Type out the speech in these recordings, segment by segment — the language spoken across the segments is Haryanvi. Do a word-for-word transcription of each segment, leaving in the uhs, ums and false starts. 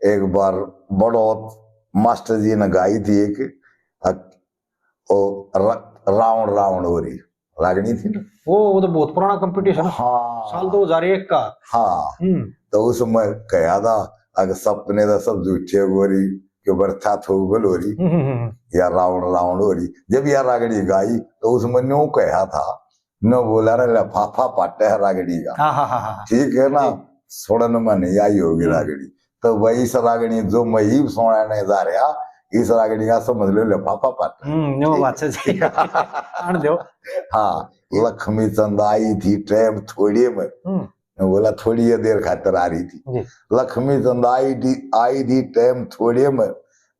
एक बार बड़ौत मास्टर जी ने गाई थी एक, अ, ओ र-, रावण रावण हो रही रागनी थी ना। वो, वो तो बहुत पुराना कंपटीशन है। हाँ। साल दो हज़ार एक का। हाँ। हम्म। तो उसमें कहा था, अगर सपने तो सब झूठे हो रही, कि बरछा थोबल हो रही, हम्म, हम्म, हम्म। या रावण रावण हो रही। जब यह रागनी गाई, तो उसमें न्यू कहा था, न्यू बोला रे, लिफाफा पाटे है रागनी का। हाँ, हाँ, हाँ, हाँ। ठीक है ना? जी। सुनन में नहीं आई होगी हम्म। रागनी। तो भाई, इस रागनी जो मैं ही सुनाने जा रहा, इस रागनी का समझ लो लिफाफा पाटे। हम्म, न्यू ठीक। बात है जी। आन दो। हाँ, लक्ष्मी चंद आई थी टाइम थोड़े में। हम्म। मैं बोला, थोड़ी ये देर खातर आ रही थी। जी। लक्ष्मी चंद आई थी, आई थी टाइम थोड़े में,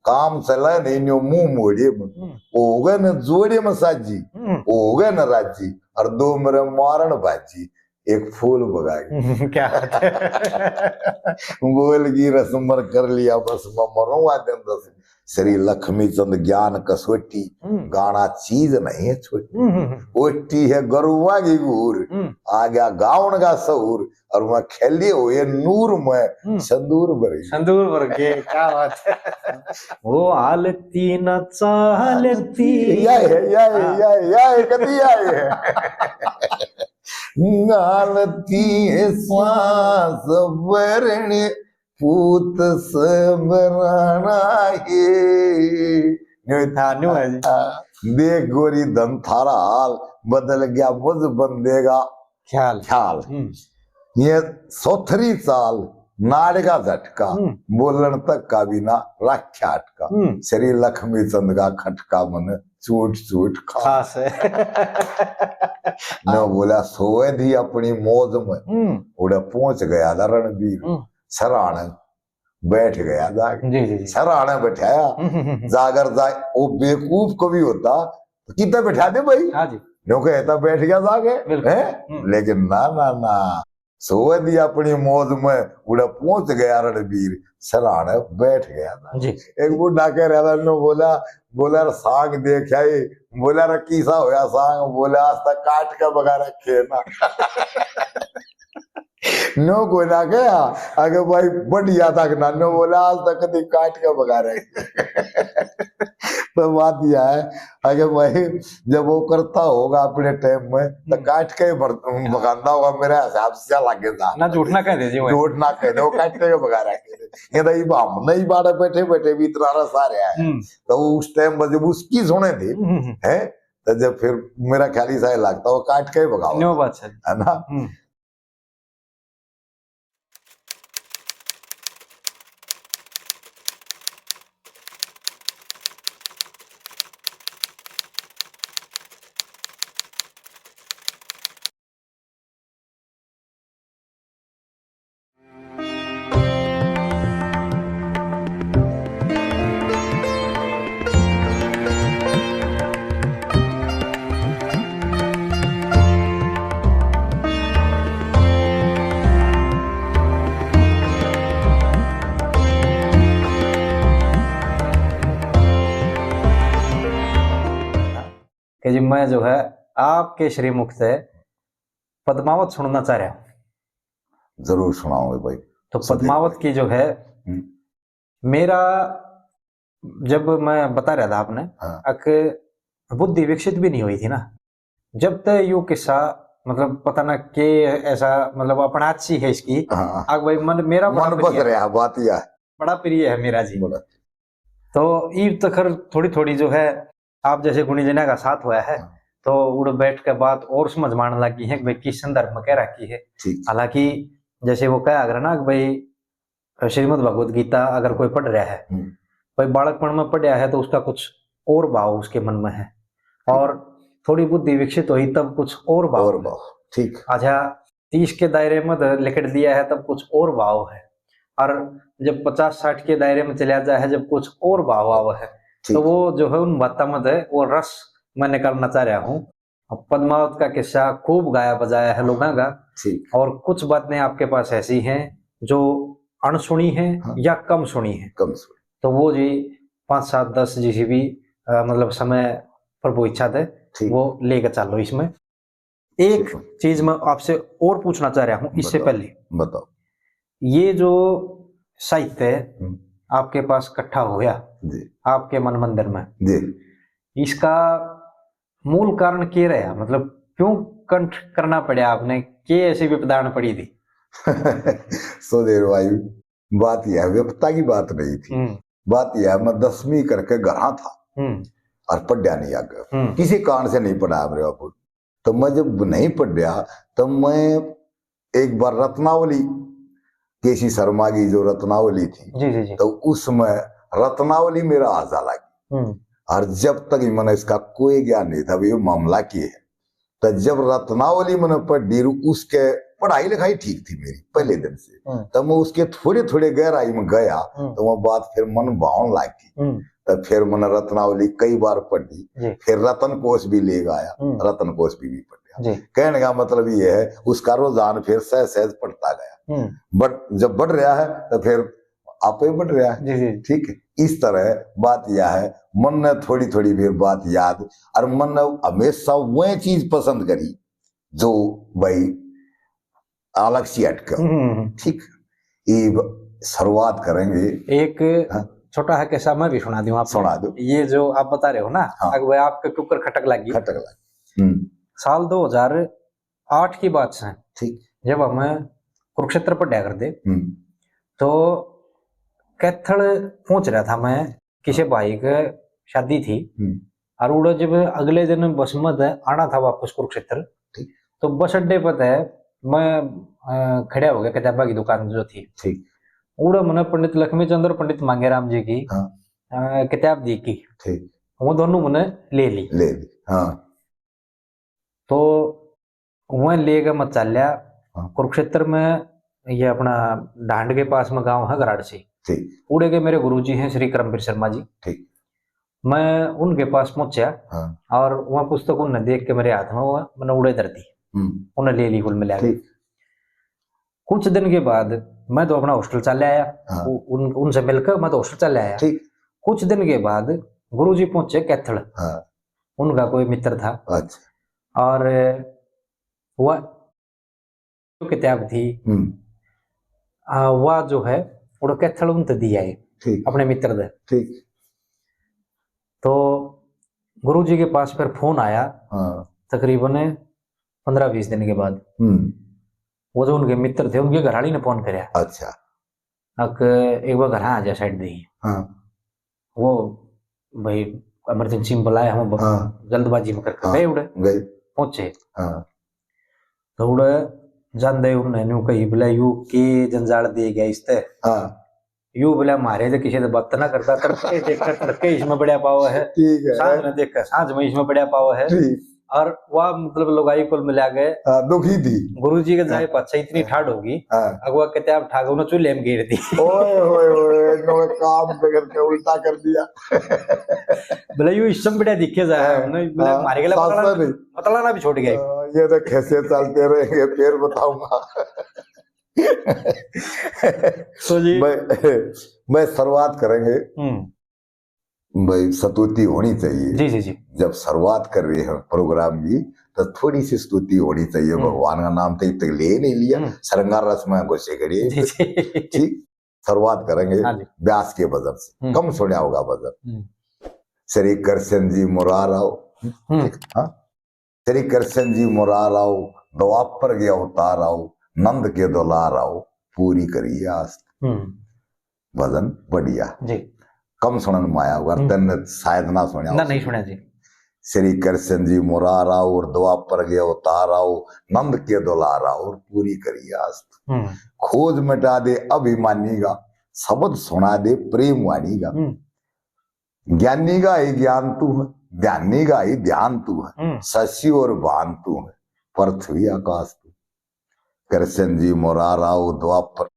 काम चला नहीं न्यू मुंह मोड़े में। हम्म। हो गए न जोड़े में साजी, हम्म। हो गए न राजी, और दो मेरे मारण बाजी, एक फूल बगा गई। क्या बात है। बोल की रस्म कर लिया बस, मैं मरूंगा दिन दस। श्री लक्ष्मी चंद ज्ञान कसोटी, हम्म। गाना चीज नहीं है छोटी। हम्म, हम्म, हम्म। ओटी है गरुआ की घूर, हम्म। आ गया गावन का सहूर, और वहाँ खेले हुए नूर में हम्म। संदूर भर गई। संदूर भर के, क्या बात है। वो आलती न चालती। या है, या है, हाँ। या है, या है, कती या है। गालती सांस भरने पूत सबराना है। न्यू हाँ, न्यू है जी। हाँ, देख गोरी धन थारा हाल, बदल गया मुझ बंदे का ख्याल। ख्याल। हम्म। ये सोथरी चाल, नाड़ का झटका, हम्म। बोलण तक का भी ना राख्या अटका। हम्म। श्री लक्ष्मी चंद का खटका मन चूट चूट खास। खास है। न्यू बोला, सोए थी अपनी मौज में, हम्म। उड़े पहुंच गया था रणबीर। हम्म। सराहने बैठ गया जाके। जी, जी, जी। सराहने बैठाया। हम्म, हम्म, हम्म। जागर जा, वो बेवकूफ कवि होता तो कितना बैठा दे भाई? हाँ जी। न्यू कहता बैठ गया जाके, बिल्कुल। हैं? हम्म। लेकिन ना, ना, ना, सोए थी अपनी मौज में, उड़े पहुंच गया रणबीर, सराहने बैठ गया था। जी। एक बूढ़ा कह रहा था, न्यू बोला, बोला, "यार, सांग देख आई।" बोला, "यार, किसा होया सांग?" बोला, "आज तक काट के बगा रखे है ना।" न्यू कोई ना कहा, अगे भाई, बढ़िया तक ना, न्यू बोला, "आज तक कभी काट के बगा रहे।" तो बात यह है, अगे भाई, जब वो करता होगा अपने टाइम में, तो हम्म। काट के ही बर-, बगांदा होगा, मेरे हिसाब से लगे था। ना झूठ ना कह दे जी, वो। झूठ ना कह दे, वो काट के बगा रहे थे। ये तो इब हम नहीं बाड़े बैठे बैठे भी इतना रस आ रहा है। हम्म। तो उस टाइम में जब उसकी सुने थे, हम्म, हम्म। हैं, तो जब फिर मेरा ख्याल ऐसा ही लगता, वो काट के ही बगाओ। न्यू बात है। है ना? हम्म। कि जी, मैं जो है आपके श्रीमुख से पद्मावत सुनना चाह रहा हूँ। जरूर सुनाओगे भाई। तो सदैव पद्मावत भाई। की जो है, हम्म। मेरा, जब मैं बता रहा था आपने, हाँ। अक बुद्धि विकसित भी नहीं हुई थी ना, जब तक यो किस्सा, मतलब, पता ना के ऐसा, मतलब, अपनात सी है इसकी। हाँ। अक भाई, मन, मेरा बड़ा मन बस प्रिय है। रहा, बात यह है। बड़ा प्रिय है मेरा जी। बड़ा। तो ईब तक खैर थोड़ी थोड़ी जो है, आप जैसे गुणी जन्या का साथ होया है, हाँ। तो उड़ बैठ के बात और समझ में आने लगी है कि भाई किस संदर्भ में कह रखी है। ठीक। हालांकि जैसे वो कहा अगर ना कि भाई श्रीमद् भगवत गीता अगर कोई पढ़ रहा है, हम्म। भाई बालकपण में पढ़या है तो उसका कुछ और भाव उसके मन में है, और थोड़ी बुद्धि विकसित हुई तब कुछ और भाव और है। भाव, ठीक। अच्छा, तीस के दायरे में तो लिकड़ लिया है तब कुछ और भाव है, और जब पचास साठ के दायरे में चला जाए है, जब कुछ और भाव आवे है, ठीक। तो वो जो है उन बातों में तो वो रस मैं निकालना चाह रहा हूँ। अब पद्मावत का किस्सा खूब गाया बजाया है लोगों का, ठीक। और कुछ बातें आपके पास ऐसी हैं जो अनसुनी हैं, हाँ। या कम सुनी हैं, कम सुनी। तो वो जी पाँच, सात, दस जिसी भी, अ, मतलब समय प्रभु इच्छा दे, ठीक। वो लेके चलो इसमें। एक ठीक है। चीज मैं आपसे और पूछना चाह रहा हूँ इससे बताओ, पहले। बताओ। ये जो साहित्य हम्म। आपके पास इकट्ठा होया जी। आपके मन मंदिर में, जी। इसका मूल कारण के रहा? मतलब, क्यों कंठ करना पड़ा आपने? के ऐसी विपदान पड़ी थी? सुधीर भाई, बात यह विपदा की बात नहीं थी। हम्म। बात यह, मैं दसवीं करके घरा था हम्म। और पढ़या नहीं आगे। हम्म। किसी कारण से नहीं पढ़ा मेरे बापू। तो मैं जब नहीं पढ़या, तो मैं एक बार रत्नावली, केसी शर्मा की जो रत्नावली थी, जी, जी, जी। तो उसमें रत्नावली मेरा आजा लगी। हम्म। और जब तक मैंने इसका कोई ज्ञान नहीं था, भी ये मामला क्या है। तो जब रत्नावली मैंने पढ़ी, उसके पढ़ाई लिखाई ठीक थी मेरी पहले दिन से, हम्म। तो मैं उसके थोड़े थोड़े गहराई में गया, हम्म। तो वह बात फिर मन भावन लग गई। हम्म। तो फिर मैंने रत्नावली कई बार पढ़ी, जी। फिर रतन कोश भी ले आया, हम्म। रतन कोश भी, भी पढ़ा। जी। कहने का मतलब ये है, उसका रुझान फिर सहज सहज बढ़ता गया। हम्म। बट जब बढ़ रहा है, तो फिर आपे बढ़ रहा है। जी, जी। ठीक है, इस तरह बात यह है, मन ने थोड़ी थोड़ी फिर बात याद, और मन ने हमेशा वह चीज पसंद करी जो भाई अलग सी हटके। हम्म, हम्म, हम्म। ठीक, ये ब-, शुरुआत करेंगे। एक हाँ। छोटा है किस्सा मैं भी सुना दूं आपको। सुना दो। ये जो आप बता रहे हो ना, हाँ। अक भाई आपके क्यों कर खटक लगी। खटक लगी। हम्म। साल दो हज़ार आठ की बात है। ठीक। जब हम कुरुक्षेत्र पढ़या करते, हम्म। तो कैथल पहुंच रहा था मैं, किसी भाई के शादी थी, हम्म। और उड़े जब अगले दिन बस में थे, आना था वापस कुरुक्षेत्र, ठीक। तो बस अड्डे पर थे, मैं, अ, खड़ा हो गया किताबा की दुकान जो थी। ठीक। उड़े मैंने पंडित लक्ष्मी चंद्र और पंडित मांगेराम जी की, हाँ। अ, किताब देखी। ठीक। वो दोनों मैंने ले ली। ले ली, हाँ। तो वह लेके मैं चाल्या हाँ। कुरुक्षेत्र में, ये अपना ढांड के पास में गांव है गराड़ से। ठीक। उड़े के मेरे गुरुजी हैं श्री करमवीर शर्मा जी। ठीक। मैं उनके पास पहुंचा हाँ। और वह पुस्तक उनने देख के मेरे हाथ में, वह मैंने उड़े धर दी। हम्म। उन्हें ले ली कुल मिला के। ठीक। कुछ दिन के बाद मैं तो अपना हॉस्टल चले आया, हाँ। उ-, उन, उनसे मिलकर मैं तो हॉस्टल चले आया। ठीक। कुछ दिन के बाद गुरुजी पहुंचे कैथल। हाँ। उनका कोई मित्र था। अच्छा। और वह जो किताब थी, हम्म। आ, वह जो है, वो कैथल उनते दी आए, ठीक। अपने मित्र दे। ठीक। तो गुरुजी के पास फिर फोन आया, हाँ। तकरीबन पन्द्रह बीस दिन के बाद। हम्म। वो जो उनके मित्र थे, उनके घरवाली ने फोन करया। अच्छा। अक एक बार घर आ जा, साइड दे। हाँ। वो भाई इमरजेंसी में बुलाया, हम ब-, हाँ। जल्दबाजी में करके हाँ, गए उड़े। गए। पहुंचे। हाँ। तो उड़े जांदे उन्हें न्यू कही, "बोले, यू के जंजाल दे गया इसते?" हाँ। यू बोले, "मारे तो किसी से बात ना करता, तड़के देखकर तड़के इसमें बढ़िया पावा है, ठीक है। सांझ में देखकर सांझ में इसमें बढ़िया पावा है।" ठीक। और वह मतलब लुगाई कुल मिला के हाँ, दुखी थी। गुरुजी के जाए हाँ। पाछे इतनी ठाठ होगी, हाँ। अगवा किताब ठाक उन्हें चूल्हे में गिर दी। ओए, ओए, ओए, इन्होंने काम पे करके उल्टा कर दिया। बोले, "यू इसमें बढ़िया दिखे जाए, हाँ, हमने बोले, हाँ, मारे के लिए सास पतला, नहीं। पतला ना भी छोड़ गए।" हाँ, ये तो कैसे चलते रहेंगे, फिर बताऊंगा। तो जी। मैं, मैं शुरुआत करेंगे। हम्म। भाई, स्तुति होनी चाहिए। जी, जी, जी। जब शुरुआत कर रहे हैं प्रोग्राम की, तो थोड़ी सी स्तुति होनी चाहिए। हम्म। भगवान का नाम तो इब तक ले ही नहीं लिया, हम्म। श्रृंगार रस में घुसे खड़े। जी, जी। ठीक, शुरुआत करेंगे हाँ जी। व्यास के भजन से। हम्म। कम सुना होगा भजन। हम्म। श्री कृष्ण जी मुरार आओ। हम्म। ठीक, हाँ। श्री कृष्ण जी मुरार आओ, द्वापर के अवतार आओ, नंद के दुलार आओ, पूरी करिए आस। हम्म। भजन बढ़िया। जी। कम सुनन में आया होगा, हम्म। तन्ने शायद ना सुना ना, हो। नहीं सुना जी। श्री कृष्ण जी मुरार आओ और द्वापर के अवतार आओ, नंद के दुलार आओ और पूरी करिए आस। हम्म। खोज मिटा दे अभिमानी का, शब्द सुना दे प्रेम वाणी का। हम्म। ज्ञानी का ही ज्ञान तू है, ध्यानी का ही ध्यान तू है, हम्म। शशि और भान तू है, पृथ्वी आकाश तू। कृष्ण जी मुरार आओ, द्वापर,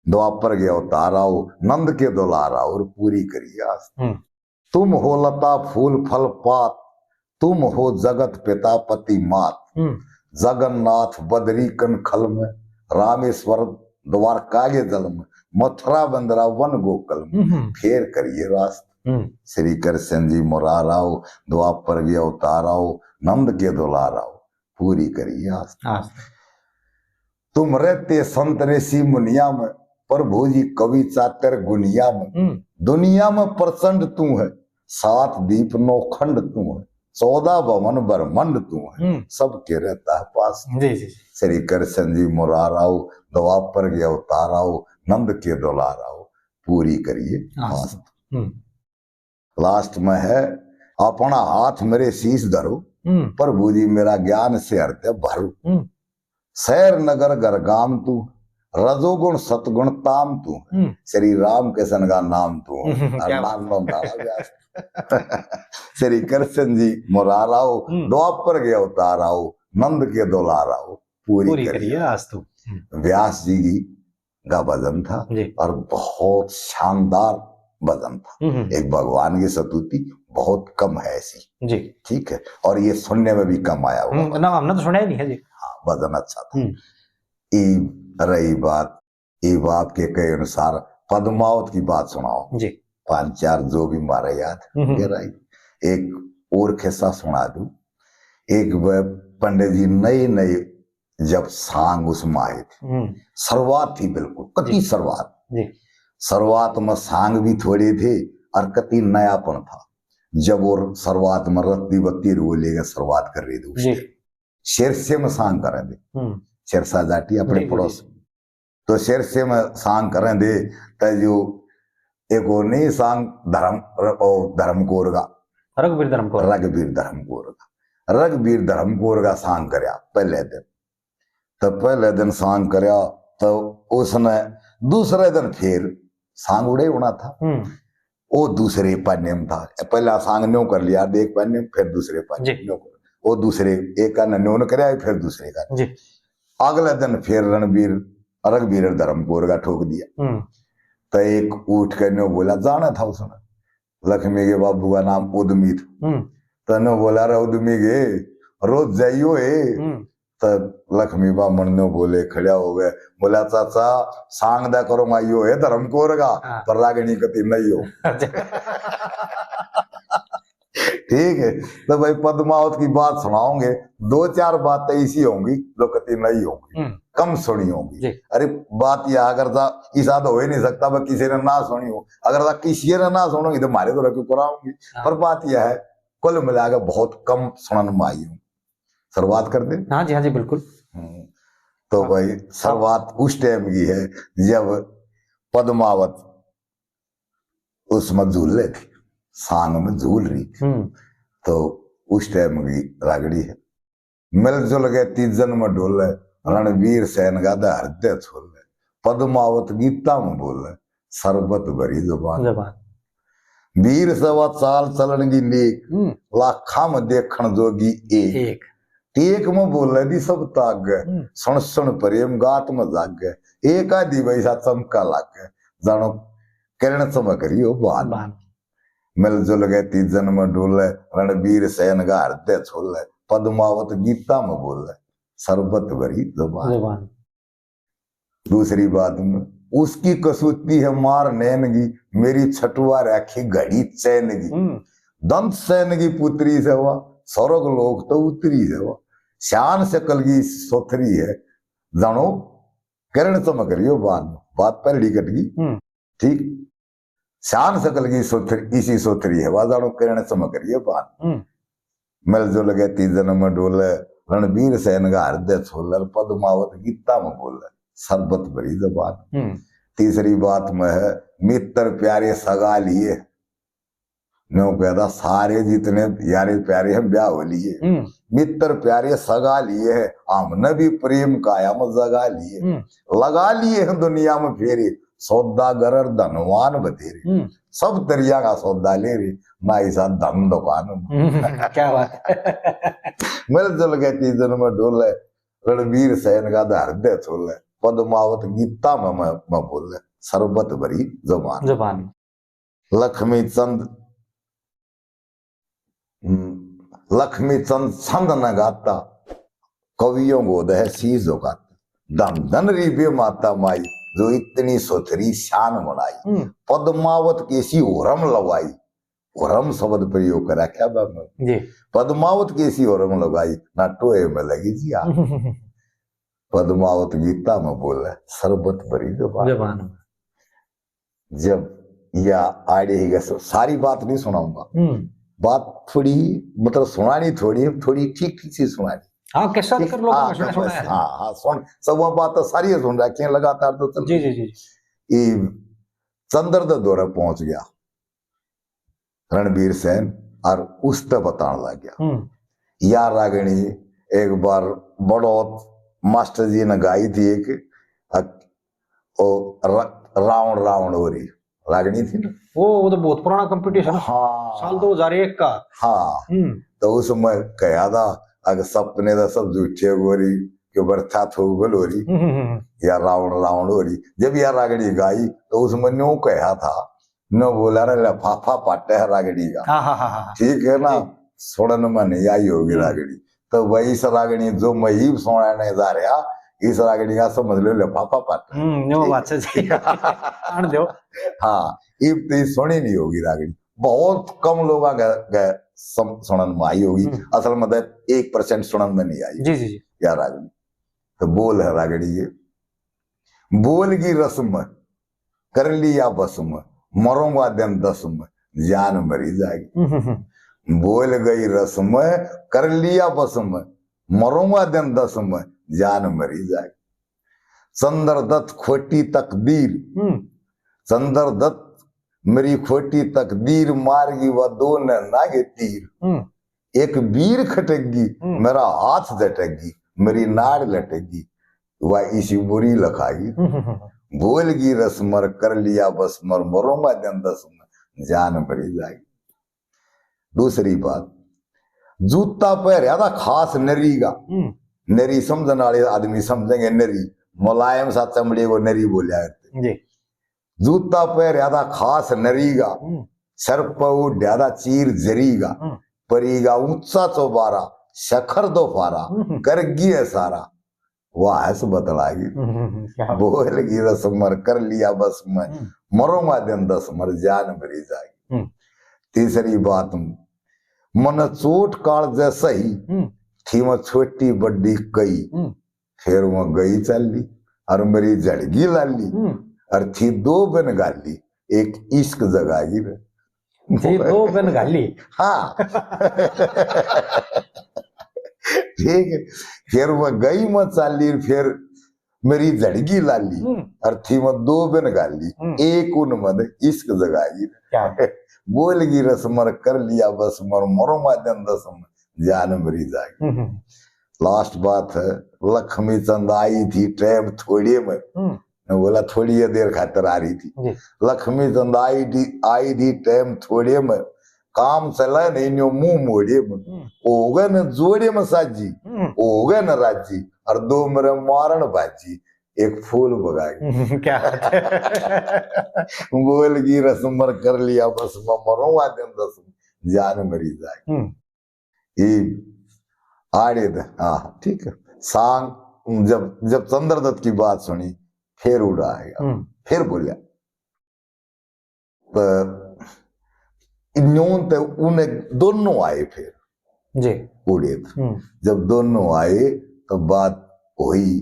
द्वापर के अवतार आओ, नंद के दुलार आओ और पूरी करिए आस। हम्म। तुम हो लता फूल फल पात, तुम हो जगत पिता पति मात। हम्म। जगन्नाथ बदरी कनखल में, रामेश्वर द्वारका के जल में, मथुरा बंदरा वन गोकुल में, हम्म। फेर करिए रास। हम्म। श्री कृष्ण जी मुरार आओ, द्वापर के अवतार आओ, नंद के दुलार आओ, पूरी करिए आस। आस। तुम रहते संत ऋषि मुनिया में, प्रभु जी कवि चातुर गुनिया में। हम्म। दुनिया में प्रचंड तू है, सात दीप नौ खंड तू है, चौदह भवन ब्रह्मांड तू है, हम्म। सबके रहता है पास। जी, जी, जी। श्री कृष्ण जी मुरार आओ, द्वापर के अवतार आओ, नंद के दुलार आओ, पूरी करिए आस। आस। हम्म। Last में है, अपना हाथ मेरे शीश धरो, हम्म। प्रभु जी मेरा ज्ञान से हृदय भरो। हम्म। शहर नगर घर गाम तू, रजोगुण सतगुण ताम तू। हम्म। श्री राम कृष्ण का नाम तू। हम्म, और क्या नाम बात। नाम धारा व्यास। श्री कृष्ण जी मुरार आओ, हम्म। द्वापर के अवतार आओ, नंद के दुलार आओ, पूरी पूरी करिए करिए आस तू। हम्म। व्यास जी की का भजन था जी। और बहुत शानदार भजन था। हम्म, हम्म। एक भगवान की स्तुति बहुत कम है ऐसी। जी। ठीक है, और ये सुनने में भी कम आया हुआ हम्म, भजन। ना, हमने तो सुना ही नहीं है जी। हाँ, भजन अच्छा था। हम्म। ई रही बात, ई बाप के कहे अनुसार पद्मावत की बात सुनाओ। जी। पांच चार जो भी मारे याद हम्म, हम्म। गहराई। एक और किस्सा सुना दूं। एक वे पंडित जी नए नए जब सांग उसमें आए थे, हम्म। शुरुआत थी बिल्कुल, कति जी। शुरुआत। जी। शुरुआत में सांग भी थोड़े थे और कति नयापन था। जब वो शुरुआत में रत्ती बत्ती रो लेके शुरुआत कर रहे थे उस जी। टाइम। सिरसे में सांग करें थे। हम्म। सिरसा जाटी अपने जी, जी, पड़ोस। जी। तो सिरसे में सांग करें थे, तो जो एक और नहीं सांग धर्म, ओ धर्मकोर का। रघुवीर धर्मकोर। रघुवीर धर्मकोर का। रघुवीर धर्मकोर का सांग करया पहले दिन। तो पहले दिन सांग करया, तो उसने दूसरे दिन फिर सांग उड़े होना था। हम्म। वो दूसरे पाने में था। पहला सांग न्यो कर लिया, एक पाने में, फिर दूसरे पाने जी। न्यो कर। वो दूसरे, एक का न्यो न करया, फिर दूसरे का। जी। अगले दिन फिर रणबीर, रघुवीर धर्मकोर का ठोक दिया। हम्म। तो एक उठ के न्यो बोला, जाना था उसने, लक्ष्मी के बाबू का नाम उदमी था। हम्म। तो न्यो बोला, "रे उदमी के, रोज जाइयो है।" हम्म। तो लक्ष्मी बामण न्यो बोले, खड़ा हो गए, बोला, "चाचा, सांग दा करो, आइयो है धर्मकोर का, हाँ। पर रागणी कति नहीं हो।" अच्छा। ठीक है, तो भाई पद्मावत की बात सुनाओगे, दो चार बातें इसी होंगी जो कति नहीं होंगी, हम्म। कम सुनी होंगी। जी। अरे बात यह अगर था, इसा तो हो ही नहीं सकता, वह किसी ने ना सुनी हो। अगर था किसी ने ना सुनोगी तो मारे तो रखी कराओगी। हाँ। पर बात यह है, कुल मिला के बहुत कम सुनन में आई हूँ। शुरुआत कर दे। हाँ जी, हाँ जी, बिल्कुल। हम्म। तो हाँ। भाई, शुरुआत उस टाइम की है जब पद्मावत उसमें झूल रही थी, सांग में झूल रही थी। हम्म। तो उस टाइम की रागड़ी है। मिलजुल के तीजन में डोले, रणवीर सैन गादा हृदय छोले। पद्मावत गीता में बोले, शरबत भरी जुबान। जुबान। वीर सवा चाल चलन की नेक, हम्म। लाखा में देखण जोगी एक। एक। टेक में बोले दी सब तागे, हम्म। सुन सुन प्रेम गात में जागे। एक आधी वैसा चमका लागे, जानो किरण चमक रही हो बान। बान। मिलजुल गए तीजन में डोले, रणवीर सैन का हृदय छोले। पद्मावत गीता में बोले, शरबत भरी जुबान। जुबान। दूसरी बात में, उसकी कसूती है मार नैन की, मेरी छटुआ राखी घड़ी चैन की। हम्म। दंत सैन की पुत्री से वा, स्वर्ग लोक तो उतरी से वा। श्यान शकल की सोथरी है, जानो किरण चमक रही हो बान। बात पहली कट गई। हम्म। ठीक, श्यान शकल की सोथरी, इसी सोथरी है वा, जानो किरण चमक रही है बान। हम्म। मिलजुल गए तीजन में डोले, रणवीर सैन का हृदय छोले, पद्मावत गीता में बोले, शरबत भरी जुबान। हम्म। तीसरी बात में है, मित्र प्यारे सगा लिए, न्यो कहता, सारे जितने यारे प्यारे हैं, ब्याह हो लिए। हम्म। मित्र प्यारे सगा लिए हैं, हमने भी प्रेम काया में जगा लिए। हम्म। लगा लिए हैं दुनिया में फेरे, सौदागर और धनवान बतेरे। हम्म। सब दरिया का सौदा ले रे, ना ऐसा धन दुकान में। हम्म, क्या बात है। मिलजुल के तीजन में डोले, रणवीर सैन का हृदय छोले, पद्मावत गीता में, में, में बोले, शरबत भरी जुबान। जुबान। लक्ष्मी चंद, हम्म, लक्ष्मी चंद छंद न गाता, कवियों गोद है शीश झुकाता। धन धन री बे माता माई, जो इतनी सोथरी शान बनाई। हम्म। पद्मावत कैसी होरम लवाई, होरम शब्द प्रयोग करा क्या बात है? जी। पद्मावत कैसी होरम लगाई, ना टोए में लगी जी आग। पद्मावत गीता में बोले, शरबत भरी जबान। जबान। जब या आड़े ही गए, सारी बात नहीं सुनाऊंगा। हम्म। बात थोड़ी, मतलब, सुनानी थोड़ी, थोड़ी ठीक ठीक सी सुनानी। हाँ, किस्सा ठीक, कर लोगों हाँ, ने सुना, सुना बस, है। हाँ, हाँ, सुन, सब वो बात तो सारी सुन रखी है, लगातार तो चल जी, रही जी, है। जी। ये चंद्र दे दौरे पहुंच गया रणबीर सेन और उस ते बतान लग गया। हम्म। या रागणी एक बार बड़ौत मास्टर जी ने गाई थी एक, अ, ओ र-, रावण रावण हो रही रागणी थी ना। वो, वो तो बहुत पुराना कंपटीशन है। हाँ। साल दो हज़ार एक का। हाँ। हम्म। तो उसमें कहा था, अगर सपने तो सब झूठे हो रही, कि बरथा थोगल हो रही, हम्म, हम्म, हम्म। या रावण रावण हो रही। जब या रागणी गाई, तो उसमें न्यू कहा था, न्यू बोला रे, लिफाफा पाटे है रागणी का। हाँ, हाँ, हाँ, हाँ। ठीक है ना? जी। सुनन में नहीं आई होगी हम्म। रागणी। तो वही इस रागणी जो महीब सुनाने जा रहा, इस रागणी का समझ लो लिफाफा पाटे। हम्म, न्यू ठीक। बात है जी। आन दो। हाँ, इब तो ये सुनी नहीं होगी रागणी। बहुत कम लोगों के, के सम-, सुनन में आई होगी। हम्म। असल में तो एक percent सुनन में नहीं आई जी, जी, जी। या रागणी। तो बोल है रागणी ये, बोल की रस्म कर लिया बस्म, मरूंगा दिन दसम, जान मरी जाएगी। हम्म, हम्म, हम्म। बोल गई रस्म, कर लिया बस्म, मरूंगा दिन दसम, जान मरी जाएगी। चंद्रदत्त खोटी तकदीर, हम्म। चंद्रदत्त मेरी खोटी तकदीर, मारगी वा दो नैना के तीर। हम्म। एक बीर खटकगी, हम्म। मेरा हाथ झटकगी, मेरी नाड़ लटकगी, वा इसी बुरी लखागी। हम्म, हम्म, हम्म। बोलगी रस्मर, कर लिया बस्मर, मरूंगा दिन दसम, जान मरी जाएगी। दूसरी बात, जूता पहरया था खास नरी का। हम्म। नरी समझण वाले आदमी समझेंगे, नरी, मुलायम सा चमड़े को नरी बोलिया करते। जी। जूता पहरया था खास नरी का, हम्म। सर पे ओढ़या था चीर जरी का, हम्म। परी का ऊंचा चौबारा, सखर दोफारा, हम्म। कर गई है सारा, वाह है बतला गई। हम्म, हम्म, हम्म, क्या बात। बोल गई रस्मर, कर लिया बस्मर, हम्म। मरूंगा दिन दसमर, जान मरी जाएगी। हम्म। तीसरी बात, मन चोट काल जै सही, हम्म। थी मैं छोटी बड्डी कई, हम्म। फिर मैं गई चाली, और मेरी झड़गी लाली, हम्म। और थी दो बंगाली, एक इश्क जगागी रे। थी दो बंगाली। हाँ। ठीक है, फिर मैं गई मैं चाली, फिर मेरी झड़गी लाली, हम्म। और थी मैं दो बंगाली, हम्म। एक उनमें इश्क जगागी रे। क्या? बोलगी रस्मर, कर लिया बस्मर, मरूंगा दिन दसम, जान मरी जाएगी। हम्म, हम्म। Last बात है, लक्ष्मी चंद आई थी time थोड़े में। हम्म। मैं बोला, थोड़ी ये देर खातर आ रही थी। जी। लक्ष्मी चंद आई थी, आई थी time थोड़े में, काम चला नहीं न्यो मुंह मोड़े में। हम्म। हो गए न जोड़े में साजी, हम्म। हो गए न राजी, और दो मेरे मारण बाजी, एक फूल बगाई। क्या बात है। बोलगी रस्मर, कर लिया बस्मर, मरूंगा दिन दसम, जान मरी जाएगी। हम्म। ये आड़े द-, हाँ, ठीक है। सांग, जब, जब चंद्रदत्त की बात सुनी, फिर उड़ा आएगा, हम्म। फिर बोलिया। तो न्यून ते उन्हें दोनों आए फिर। जी। उड़े थे। हम्म। जब दोनों आए, तो बात हुई,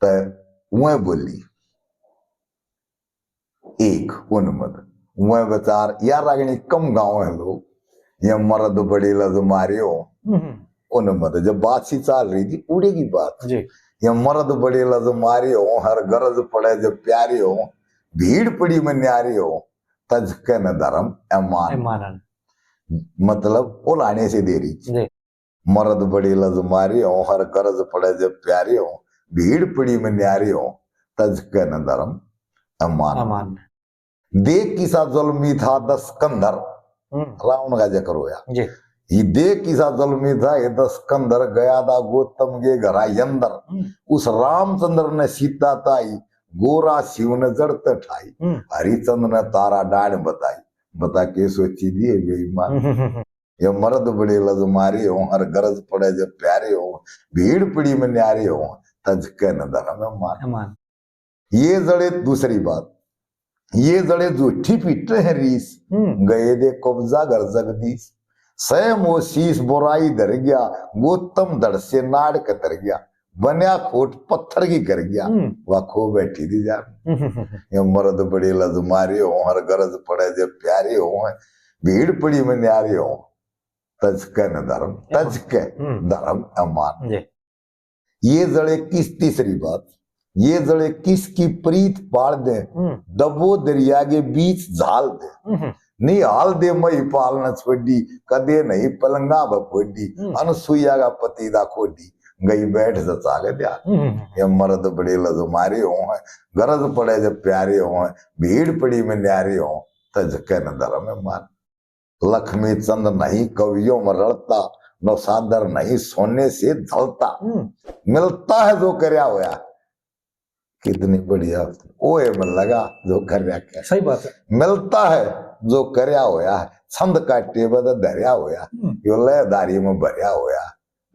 तो वह बोली, एक उनमत, वह विचार, यार, रागणी कम गाँव है लोग, ये मर्द बड़े लज मारे हो। हम्म। उनमत, जब बात सी चाल रही थी, उड़े की बात। जी। ये मर्द बड़े लज मारे हो, हर गरज पड़े जब प्यारे हो, भीड़ पड़ी में न्यारे हो, तज के न धर्म ए मान। ए मान। मतलब, वो लाने से दे रही थी। जी। मर्द बड़ी लज मारी हो, हर गरज पड़े जब प्यारी हो, भीड़ पड़ी में न्यारी हो, तज के न धर्म अमान। अमान। देख किसा जुल्मी था दस कंधर, हम्म। रावण का जिक्र होया। जी। ये देख किसा जुल्मी था ये दस कंधर, गया था गौतम के घरा अंदर। हम्म। उस रामचंद्र ने सीता ताई, गोरा शिव ने जड़ ते ठाई। हम्म। हरिचंद्र ने तारा डाण बताई, बता के सोची दिए बेईमान। हम्म, हम्म, हम्म। ये मर्द बड़े लज मारे हो, हर गरज पड़े जब प्यारे हो, भीड़ पड़ी में न्यारे हो, तज के न धर्म मान। मान। ये जड़े, दूसरी बात, ये जड़े झूठी पीटे हैं रीस, हम्म। गए दे कब्जा घर जगदीश। सै मोह शीश बुराई धर गया, गौतम धड़ से नाड़ कतर गया। बन्या खोट पत्थर की कर गया, हम्म। वा खो बैठी थी जान। हम्म, हम्म, हम्म। ये मर्द बड़े लज मारे हो, हर गरज पड़े जब प्यारे हो, भीड़ पड़ी में न्यारे हो, तज के न धर्म, तज के हम्म। धर्म अमान। जी। ये जड़े किस, तीसरी बात, ये जड़े किसकी प्रीत पाल दे, हम्म। दबो दरिया के बीच झाल दे। हम्म। नहीं हाल दे मही पाल न छोड़ी, कदे नहीं पलंगा बपोड़ी, हम्म। अनसुईया का पति दा खोड़ी, गई बैठ जचा के ध्यान। हम्म। ये मर्द बड़े लज मारे हो, गरज पड़े जब प्यारे हो, भीड़ पड़ी में न्यारे हो, तज के न धर्म अमान। लक्ष्मी चंद नहीं कवियों में रलता, नौसादर नहीं सोने से ढलता। हम्म। मिलता है जो करया होया। कितनी बढ़िया। ओए में लगा जो कर रहा है। सही बात है। मिलता है जो करया होया है, छंद काटे बद धरया होया, हम्म। यो लयदारी में भरया होया,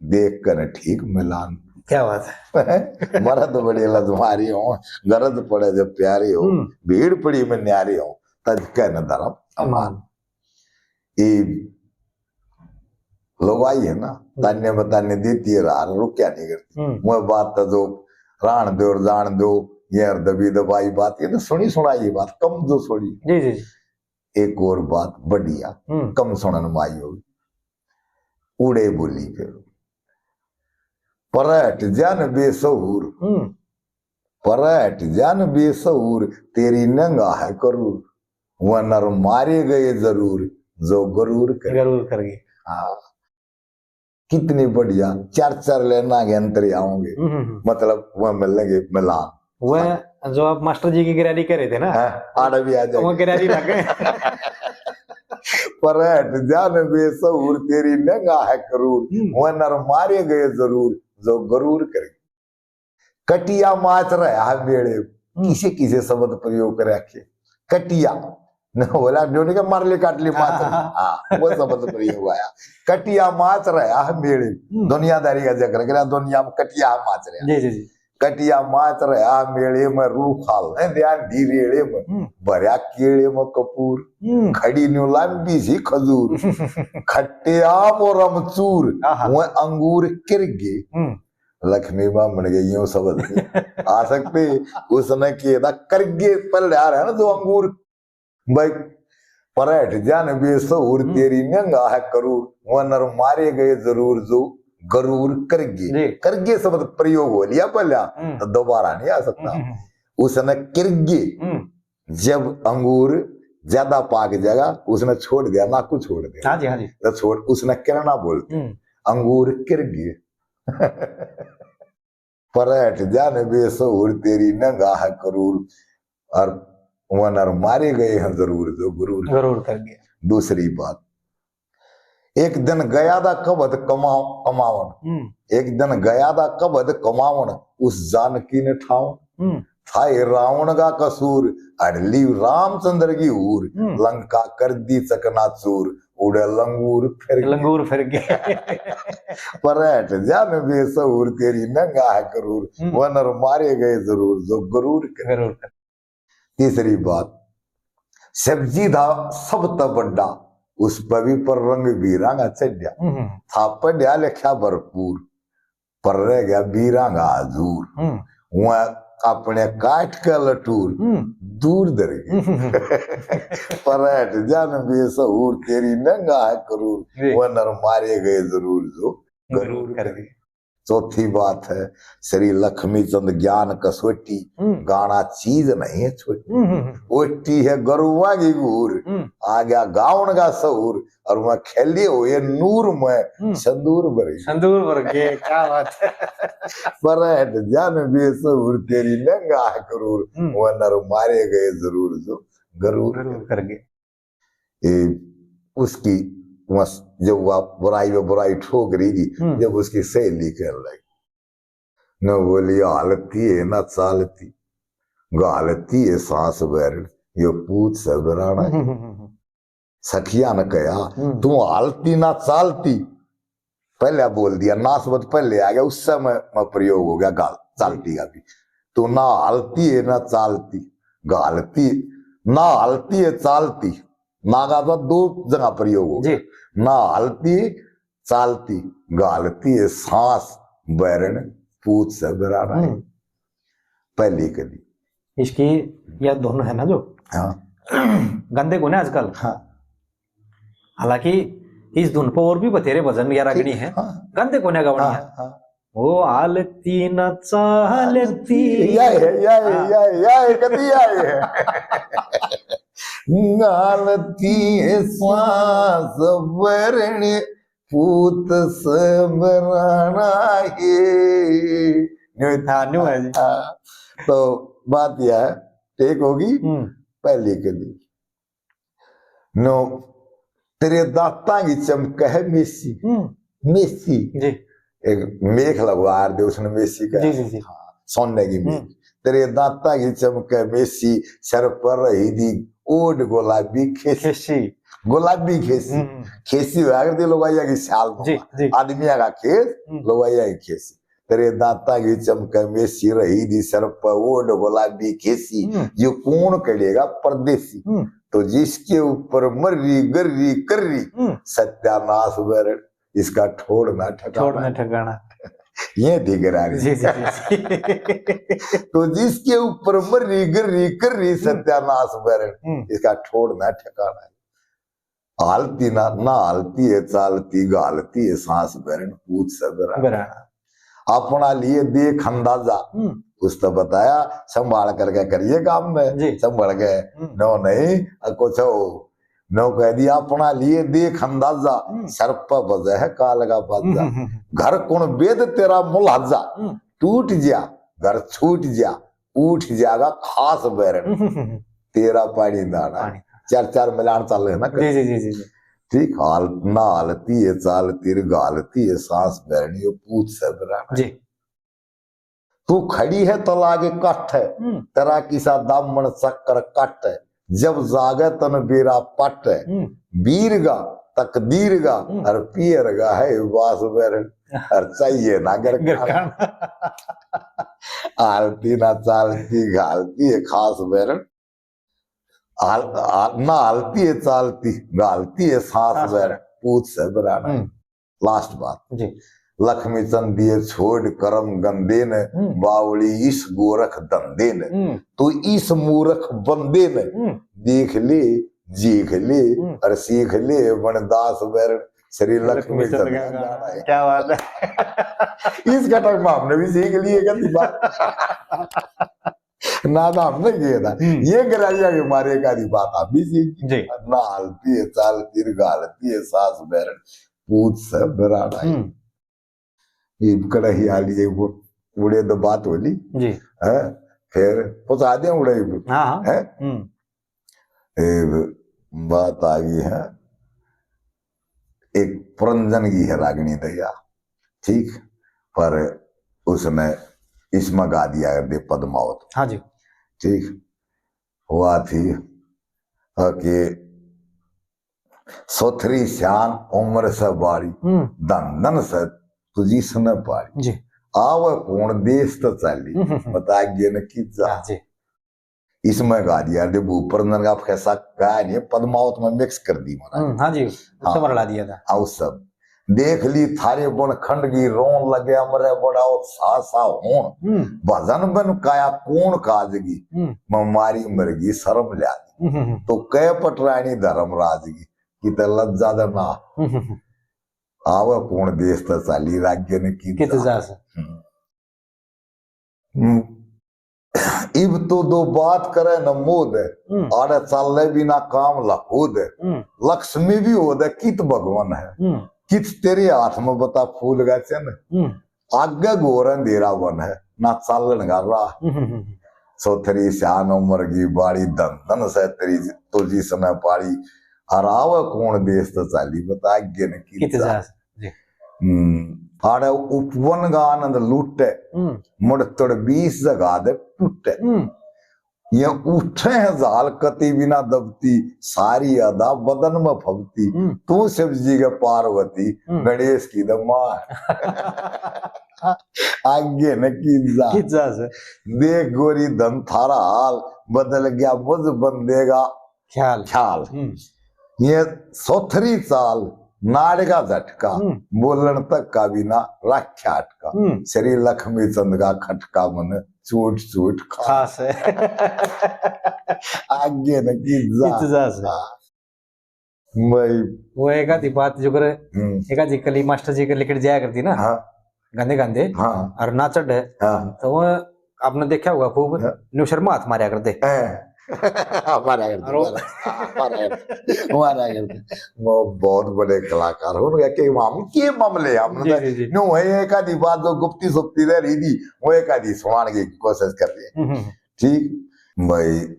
देख कर ठीक मिलान। क्या बात है। मर्द बड़े लज मारे हो, गरज पड़े जब प्यारे हो, हम्म। भीड़ पड़ी में न्यारे हो, तज के न धर्म अमान। ये लोग आई है ना, हम्म। तान्य बतान्य देती है, रार रुक्या नहीं करती। हम्म। मैं बात तो जो राण दो और जान दो, ये हर दबी दबाई बात, ये तो सुनी सुनाई बात, कम जो छोड़ी। जी, जी, जी। एक और बात बढ़िया, हम्म। कम सुनन में आई होगी। उड़े बोली फिर, पर हट जान बेसहूर, हम्म। पर हट जान बेसहूर, तेरी नंगा है करूर, वह नर मारे गए जरूर, जो गरूर कर। गरूर कर गए। हाँ, कितनी बढ़िया, चार चार लेना के अंतर आओगे, हम्म, हम्म, हम्म। मतलब वह मिलेंगे मिलान। वह जो आप मास्टर जी की गिरारी करे थे ना, हाँ, आड़ा भी आ जाए। वो गिरारी लग गए। पर हट जान बेसहूर, तेरी नंगा है करूर, हम्म। वह नर मारे गए जरूर, जो गरूर कर। कटिया माच रहा है मेले, हम्म। किसे किसे शब्द प्रयोग कर रखे। कटिया न बोला, जो नहीं के मार ले, काट ले, माच रहा। हाँ, हाँ, हाँ। हाँ, वो शब्द प्रयोग आया। कटिया माच रहा है मेले, हम्म। दुनियादारी का जिक्र करा, दुनिया में कटिया माच रहा। जी, जी, जी। कटिया माच रहा मेले में, रूखाल है ध्यान दी रेले में, हम्म। भरया केले में कपूर, हम्म। खड़ी न्यू लंबी सी खजूर, खट्टे आम और अमचूर, आहा। वह अंगूर किर गए। हम्म। लक्ष्मी बामण के यूं शब्द नहीं आ सकते। उसने किया था करगे, पर यार है ना, जो अंगूर भाई, पर हट जान बेसहूर, हम्म। तेरी नंगा है करूर, वह नर मारे गए जरूर, जो गरूर करगे। जी। करगे शब्द प्रयोग हो लिया पहला, हम्म। तो दोबारा नहीं आ सकता। हम्म, हम्म, हम्म। उसने किरगे, हम्म। जब अंगूर ज्यादा पाक जाएगा, उसने छोड़ दिया, ना कुछ छोड़ दिया। हाँ जी, हाँ जी। तो छोड़, उसने किरना बोलते। हम्म। अंगूर किरगे। पर हट जान बेसहूर, तेरी नंगा है करूर, और वह नर मारे गए हैं जरूर, जो गरूर। गरूर कर गया। दूसरी बात, एक दिन गया था कबद कमाव-, कमावन। हम्म। एक दिन गया था कबद कमावन, उस जानकी ने ठावन। हम्म। था ये रावण का कसूर, अड़ली रामचंद्र की हूर, हम्म। लंका कर दी चकनाचूर, उड़े लंगूर फिर गए। लंगूर फिर गए। पर हट जान बेसहूर, तेरी नंगा है करूर, हम्म। वह नर मारे गए जरूर, जो गरूर कर। गरूर कर। तीसरी बात, शिव जी था सब तै बड्डा, उस पै भी पर रंग बीरां का चढ़या। हम्म। था पढ़या लिखया भरपूर, पर रह गया बीरां का हजूर। हम्म। वह अपने काट के लटूर, हम्म। दूर धर गए। हम्म। पर हट जान बेसहूर, तेरी नंगा है करूर, जी। वह नर मारे गए जरूर, जो गरूर गरूर कर कर गए। चौथी बात है, श्री लक्ष्मी चंद ज्ञान कसौटी, हम्म। गाना चीज नहीं है छोटी। हम्म, हम्म, हम्म। ओटी है गरुआ की घूर, हम्म। आ गया गावन का सहूर, और वह खेले हुए नूर में हम्म। संदूर भर गए। संदूर भर गए, क्या बात है। पर हट जान बेसहूर, तेरी नंगा है करूर, हम्म। वह नर मारे गए जरूर, जो गरूर गरूर कर गए। कर गए। ए, उसकी वस-, जब वह बुराई पे बुराई ठोक रही थी, हम्म। जब उसकी सहेली कहने लगी, न बोली हालती है ना चालती, गालती है सांस बैरण, यो पूत से बिराना है। हम्म, हम्म, हम्म। सखिया ने कहा, हम्म। तू हालती ना चालती, पहले बोल दिया, ना शब्द पहले आ गया, उस समय में प्रयोग हो गया गाल, चालती का भी। तो ना हालती है ना चालती, गालती, ना हालती है चालती, ना का तो दो जगह प्रयोग हो गया। जी। ना हालती, चालती, गालती है सांस बैरण पूत से बिराना है। हम्म। पहली कली। इसकी या धुन है ना जो हाँ। गंदे कोने आजकल। हाँ। हालांकि इस धुन पर और भी बतेरे भजन या रागनी ठीक, है। हाँ। गंदे कोने गावनी हाँ, है। हाँ। वो आलती ना चालती। या है, या है, हाँ। या है, या है, कदी या है। गालती है सांस भरण पूत से बिराना है। न्यू है। हाँ, न्यू है जी। हाँ, तो बात यह है, ठीक होगी, हम्म। पहली कली। नो, तेरे दांतां की चमक है मेसी। हम्म। मेसी। जी। एक मेख लगवा दे उसने मेसी का। जी, जी, जी। हाँ, सोने की मेख। हम्म। तेरे दांतां की चमक है मेसी, सर पर रही दी ओढ़ गुलाबी खेसी। खेसी। गुलाबी खेसी। हम्म। खेसी होया करती लुगाइया की शाल जी, जी। आदमिया का खेस, हम्म। लुगाइया की खेसी। तेरे दांतां की चमक मेसी रही दी सर पर ओढ़ गुलाबी खेसी। हम्म। ये कौन करेगा परदेसी? हम्म। तो जिसके ऊपर मर्री गर्री कर्री, हम्म। सत्यानाश बैरण, इसका ठोड़ ना ठिकाना। ठोड़ ना ठिकाना। ये दिख रहा है। जी, जी, जी, जी। तो जिसके ऊपर मर्री गर्री कर्री, हम्म। सत्यानाश बैरण, हम्म। इसका ठोड़ ना ठिकाना है। हालती ना, ना हालती है चालती, घालती है सांस बैरण, पूत से बिराना। बिराना। अपना लिए देख अंदाजा, हम्म। उसने बताया, संभाल करके करिए काम में, जी। संभल गए। हम्म। नो नहीं, अ, कुछ हो, नो कह दिया, अपना लिए देख अंदाजा, हम्म। सर पर बजे है काल का बाजा। हम्म, हम्म, हम्म। घर कुण बेद तेरा मुलाजा, हम्म। टूट जा, घर छूट जा, उठ जाएगा खास बैरण। हम्म, हम्म, हम्म। तेरा पानी दाना। पानी। चार चार मिलान चल रहे ना। जी, जी, जी, जी, जी। ठीक, हाल-, ना हालती है चालती रे, घालती है सांस बैरणी, यो पूत से बिराना। जी। तू खड़ी है तला के काठे, हम्म। तेरा किसा दामन चक्कर काटे, जब जागे तन बेरा पाटे, हम्म। बीर गा, तकदीर गा, हम्म। और पियर गा है बास बैरण, और चाहिए ना घर घर खाना। खाना। हालती ना चालती, घालती है खास बैरण। हाल-, हाल-, ना हालती है चालती, घालती है सांस सांस बैरण, बैरण। पूत से बिराना। हम्म। Last बात। जी। लक्ष्मी चंद दिए छोड़ करम गंदे ने, हम्म। बावली इस गोरख धंधे ने। हम्म। तो इस मूरख बंदे ने हम्म। देख ले, जीख ले हम्म। और सीख ले, बनदास बैरण श्री लक्ष्मी लक्ष्मी चंद चंद का का गाना है। क्या बात है। इस घटक में हमने भी सीख लिए कभी बात। ना तो हमने किया था। हम्म। ये गराइया के मारे एक आधी बात आप भी सीख। जी। ना हालती है चालती रे, घालती है सांस बैरण, पूत से बिराना है। हम्म। ये कड़ाही आ लिए वो उड़े तो बात हो ली। जी। हैं? फिर पहुंचा दिया उड़े ही। हाँ, हाँ। हैं? हम्म। ये बात आ गई है। एक पुरंजन की है रागनी दया, ठीक, पर उसने इसमें गा दिया कर दे पद्मावत। हाँ जी। ठीक, हुआ थी, अ, कि सोथरी स्यान उम्र से बारी, हम्म। धन धन से तुझी सने पारी। जी। आवे कौन देश तो चाली, हम्म, हम्म, हम्म। बता आगे न की जा। हाँ जी। इसमें गा दिया, दे भूप पुरंजन का फैसा गाया नहीं, पद्मावत में mix कर दी महाराज। हम्म, हाँ जी, हाँ। सब रला दिया था। आओ सब। देख ली थारे बन खंड की, रोन लगे अमरे बड़ा उत्साह सा होन। हम्म। भजन बन काया कौन काजगी, हम्म। मैं मारी मरगी शर्म ल्यागी। हम्म, हम्म, हम्म। तो कह पटरानी धर्मराज की, कि ते लज्जा दे ना। हम्म, हम्म, हम्म। आवे कौन देश ते चाली, राज्य ने की कित जा। जा से। हम्म। हम्म। इब तो दो बात करे न मोद, हम्म। आड़े चाले बिना काम ला होद। हम्म। लक्ष्मी भी होद, कित भगवान है। हम्म। कित तेरे हाथ में बता फूल का चिन्ह। हम्म। आगे घोर अंधेरा वन है, ना चालन का राह। हम्म, हम्म, हम्म। सोथरी स्यान उम्र की बाड़ी, धन धन से तेरी तो जिसने पाली। और आवे कौन देश तो चाली, बता आगे न कित कित जा। जा। जी। हम्म, आड़े उपवन का आनंद लूटे, हम्म। मुड़ तड़ बीस जगह दे टूटे। हम्म। ये उठे हैं जाल कति बिना दबती, सारी अदा बदन में फबती। हम्म। तू शिव जी के पार्वती, हम्म। गणेश की दे माँ। आगे न की जा। की जा से। देख गोरी धन थारा हाल, बदल गया मुझ बंदे का ख्याल। ख्याल। हम्म। ये सोथरी चाल, नाड़ का झटका, हम्म। बोलण तक का भी ना राख्या अटका। हम्म। श्री लक्ष्मी चंद का खटका मन चोट चोट खास। खास है। आगे न की जा। की जा से। हाँ। भाई। वो एक आधी बात जो करे, हम्म। एक आधी कली मास्टर जी के लेकर जाया करती ना, हाँ। गांधे गांधे, हाँ। और ना चढ़े, हाँ। तो वो आपने देखा होगा खूब, हाँ। न्यू शर्मा हाथ मारया करते। हैं। मारा करते, और वो मारा, मारा करते, मारा करते। वो बहुत बड़े कलाकार हो, उनका के माम-, के मामले हैं, हम जी, तो जी, जी। न्यू है, एक आधी बात जो गुप्ती सुप्ती रह रही थी, वो एक आधी सुनाने की कोशिश कर रही है। हम्म, हम्म। ठीक, भाई,